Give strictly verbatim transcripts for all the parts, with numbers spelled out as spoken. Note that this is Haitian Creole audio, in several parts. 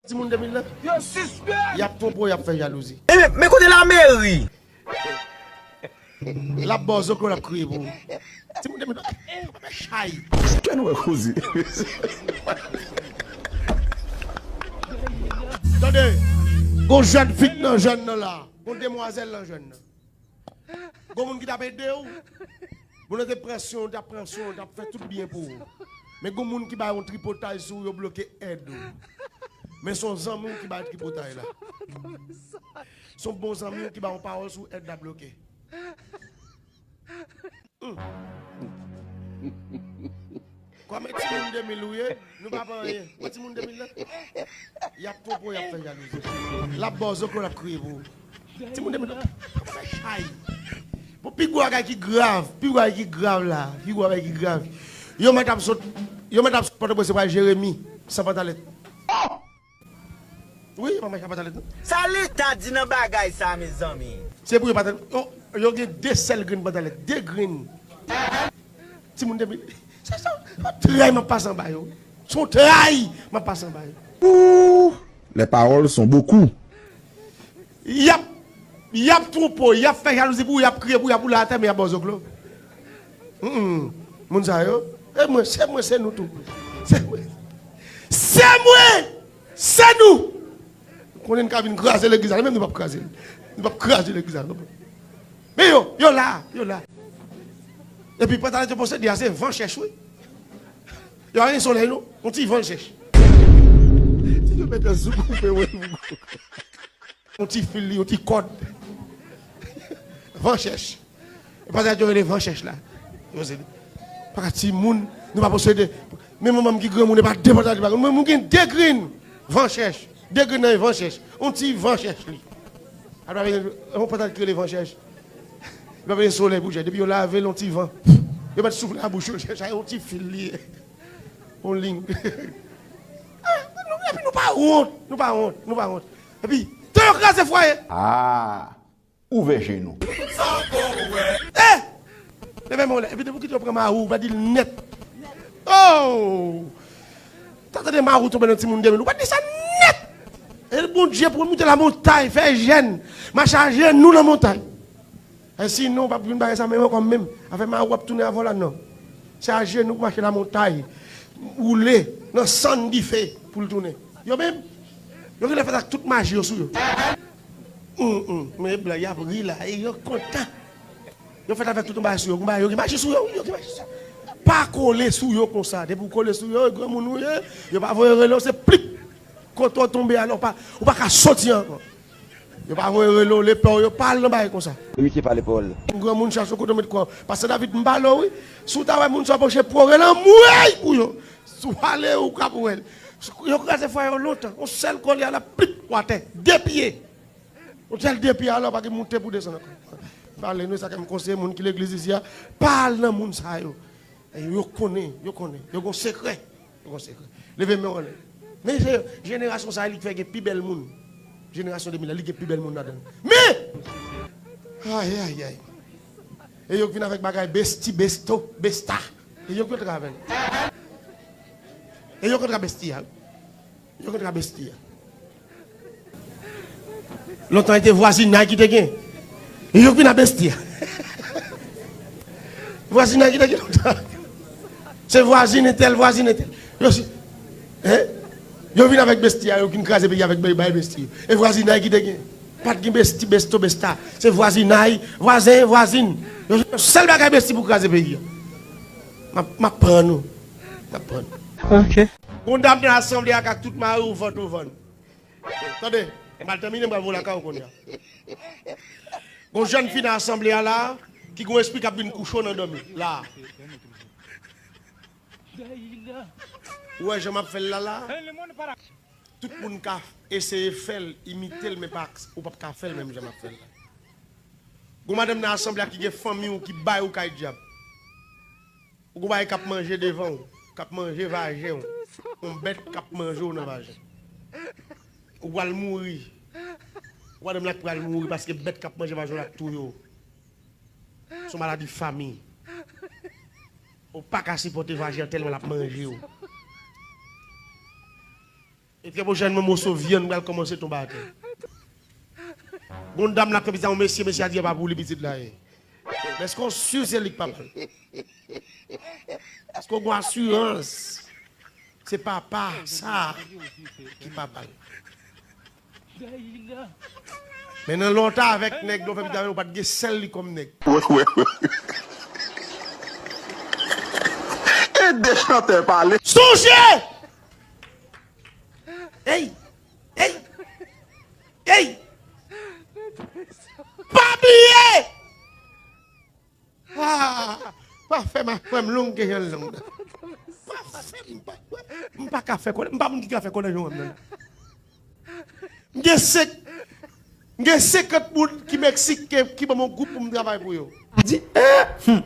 Timoun de mil lan, y ap twonpe w, y ap fè jalouzi. E men, men kote lameri? L ap ba w zoklo, l ap kriye pou ou. Timoun de mil lan, chay. Kè nou wè koze. Tande, gon jèn fi nan jèn nan la, gon demwazèl nan jèn nan. Gon moun ki t ap ede w. Moun nan te pran swen w, t ap pran swen w, t ap fè tout byen pou ou. Men gon moun ki bay yon tripotay sou ou, yo bloke èd ou. Men se yon zanmi w ki bay tripotay la. Se yon bon zanmi w ki bay yon pawòl sou èd la bloke. Hmm. Kòm e timoun de mil ou ye, nou pa fè anyen. Wè timoun de mil lan? Y ap twonpe w, y ap fè jalouzi. L ap ba w zoklo, l ap kriye pou ou. Timoun de mil lan, chay. Bon, pi gwo bagay ki grav, pi gwo bagay ki grav la, pi gwo bagay ki grav. Yo mèt ap sot, yo mèt ap sot Pòtoprens, se pral Jeremi, san pantalèt. Wi, yo pa mache ak pantalèt, non. Sa Leta di nan bagay sa, mezanmi? Se pou yo pantalèt. Yo, yo gen de sèl grenn pantalèt. De grenn. Timoun de mil. Se sa, se yon tray m ap pase anba yo. Se yon tray m ap pase anba yo. Ouh, les paroles sont beaucoup. Y ap, y ap twonpe w, y ap fè jalouzi pou ou, y ap kriye pou ou, y ap woule atè, men y ap ba w zoklo. Mm, mm. Moun sa yo, e mwen, se mwen, se nou tou. Se mwen. Se mwen! Se nou! Konnen n ka vin kraze legliz la, menm nou p ap kraze l. Nou p ap kraze legliz la, non. Men yo, yo la, yo la. Epi pantalèt yo posede a, se van chèch, wi. Yo pa gen solèy, non. Yon ti van chèch. Si yo mete sou koupe, wi. Yon ti fil li, yon ti kòd. Van chèch. E pa sa yo rele van chèch la. Yo se pa ka timoun, nou pa posede. Men manman m ki granmoun, e pa de pantalèt li pa gen. Mwen, mwen gen de grenn van chèch. De grenn nan e van chèch. Yon ti van chèch li. A pa yon pantalèt ki rele van chèch. Li pa gen solèy pou chèch. Depi yo lave l, yon ti van. Yo mèt soufle a bouch yo, chèch a yon ti fil li ye. Yon liy. Ah, nou, epi nou pa wont, nou pa wont, nou pa wont. Epi, tan yo kraze fwaye. Ah, ouvè je nou. Eh! Leve men w lè. Epi depi w kite yo pran mari w, ou pa di l nèt. Oh! Tan tande mari w tonbe nan timoun de mil, ou pa di sa nèt! E Bondye pou l moute lamontay, fè jèn, mache ajenou nan montay. E sinon, w p ap jwenn bagay sa menm ankò menm. Afè mari w ap tounen avè w la, non. Se ajenou pou mache lamontay, woule nan sann dife pou l tounen. Yo menm, yo genlè fèt ak tout maji yo sou yo. Hum, hum. Men blan, y ap ri la, e yo kontan. Yo fèt avèk tout yon bagay sou yo. Yon bagay, yo gen maji sou yo, wi, yo gen maji sou yo. Pa kole sou yo konsa. Depi w kole sou yo, granmoun ou ye, yo pa voye rele w, se plik. Kote w tonbe a la, ou pa, ou pa ka soti ankò. Yo pa voye rele w, lepè w, yo pa al nan bagay konsa. Misye pa lepè w. Yon granmoun chache w kote w met kò w. Pastè David, m pale w, wi. Si w ta wè moun sa pwoche pou w rele anmwey pou yo. Si w ale, ou ka pou wè l. Yo kraze fwaye yo lontan. Yon sèl kòlye a la, plik, w atè. De pye. Yon sèl de pye a la, w pa gen moute pou desann ankò. Pale nou, sa ke m konseye moun ki legliz isi a, pa al nan moun sa yo. E yo konnen, yo konnen. Yo gon sekrè. Yo gon sekrè. Leve men w anlè. Men se jenerasyon sa a, li k fè gen pi bèl moun. Jenerasyon de mil la, li gen pi bèl moun ladan l. Men! Ay, ay, ay. E yo k vin avèk bagay besti, besto, besta. E yo kontre avè l. E yo kontre besti a. Yo kontre besti a. Lontan, e te vwazinay ki te gen. E yo vin a besti a. Vwazinay ki te gen lontan. Se vwazin entèl, vwazin entèl. Yo si, hein? Yo vin avèk besti a, yo vin kraze peyi avèk bay, bay besti yo. E vwazinay ki te gen. Pa t gen besti, besto, besta. Se vwazinay, vwazen, vwazin. Yo se sèl bagay besti pou kraze peyi a. M ap, m ap pran nou. M ap pran nou. Ok. Gon dam nan asanble a ak tout mari w vant ou vann. Tande, m al tèmine, m pral voye lakay ou kounye a. Gon jèn fi nan asanble a la, ki gon espri k ap vin kouche w nan dòmi, la. Ou wè jan m ap fè l la, la? Tout moun ka eseye fè l, imite l, men pa, ou p ap ka fè l menm jan m ap fè l la. Gon madanm nan asanble a ki gen fanmi w ki bay ou kay dyab. Ou gon bagay k ap manje devan w, k ap manje vajen w. Yon bèt k ap manje w nan vajen. Ou pral mouri. Ou pa menm la k pral mouri paske bèt k ap manje vajen w la k touye w. Se yon maladi fanmi. Ou pa ka sipòte vajen an tèlman l ap manje w. E trè pwochènman, moso vyann pral kòmanse tonbe atè. Gon dam la k fè pitit la, yon mesye, mesye a di, "E pa pou li pitit la ye." Men èske w si se li k papa l? Èske w gen asirans se papa sa ki papa l? Men nan lè w ta avèk nèg, lè w fè pitit la, ou pa t gen sèl li kòm nèg. E de chantè pale. Sonje! Ey! Ey! Ey! Pa bliye! Ah, pa fè m kwè m long ke jan l long nan. Pa fè m pa, m pa ka fè kòlè, m pa moun ki ka fè kòlè jan w wè m nan. M gen senk, m gen senkant moun ki Meksik ke, ki ban m yon gwoup pou m travay pou yo. Di, eh, hmm.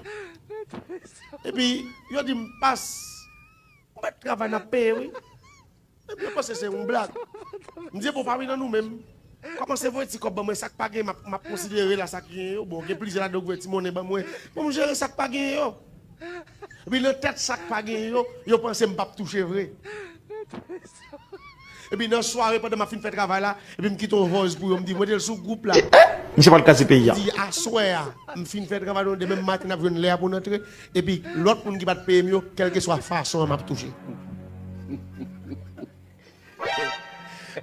Epi, yo di m pas, m pa travay n ap peye wi. Epi yo panse se yon blag. M di, bon, pa vin nan nou menm. Kòmanse voye ti kòb ban mwen, sa k pa gen, m ap, m ap konsidere la sa k gen yo. Bon, gen plizyè ladan yo k voye ti monnen ban mwen. Pou m jere sa k pa gen yo. Epi nan tèt sa k pa gen yo, yo panse m p ap touche vre. Epi nan sware, pandan m ap fin fè travay la, epi m kite yon voice pou yo, m di, mete l sou gwoup la. Misye pral kraze peyi a. M di, aswè a, m fin fè travay nou, demen maten n ap jwenn lè a pou n antre. Epi lòt moun ki pa t peye m yo, kèlkeswa fason an, m ap touche.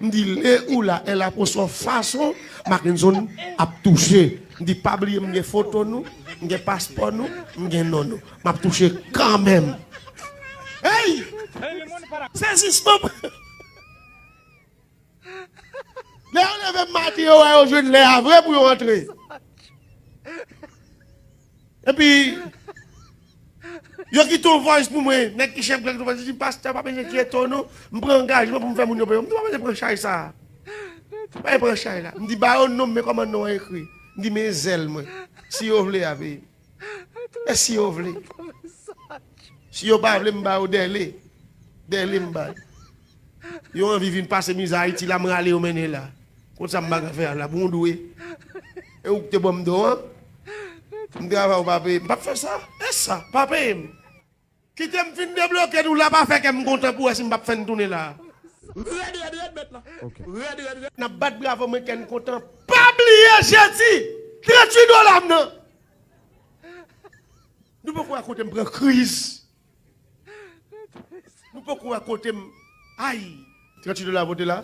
M di, le ou la, e la pou son fason, Mackenson ap touche. M di, pa bliye, m gen foto nou, m gen paspò nou, m gen non nou. M ap touche kanmenm. Hey! Sezisman! Lè yo leve maten, yo wè yo jwenn lè a vre pou yo antre. Epi, yo kite yon voice pou mwen. Nèg ki chèf gang, yo di, pastè, pa bezwen enkyete w non. M pran angajman pou m fè moun yo peye. M di, pa bezwen pran chay sa. Pa pran chay la. M di, ba yo non m, men kòman non an ekri. M di, men zèl mwen. Si yo vle, a peye. E si yo vle. Si yo pa vle, m ba yo dèle. Dèle m ba yo. Yo anvi vin pase mizè Ayiti la, m rale yo mennen la. Kot sa m pa ka fè a la, pou yon dwe. E ou k te ban m do an? M travay ou pa peye m, m p ap fè sa. E sa, pa peye m. Kite m fin debloke nou la, pa fè kè m kontan pou wè si m p ap fè n tounen la. Rèd, rèd, rèd, mèt la. Rèd, rèd, rèd. N ap bat bravo, mwen kè n kontan. Pa bliye jedi, tranntuit dola m nan. Nou poko wè kote m pran kriz. Nou poko wè kote m. Ay! Tranntuit dola vote la.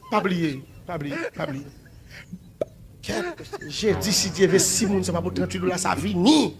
Pa bliye, pa bliye, pa bliye. Kèt, jedi, si Dye vle, si moun sa pa pou tranntuit dola, sa vini.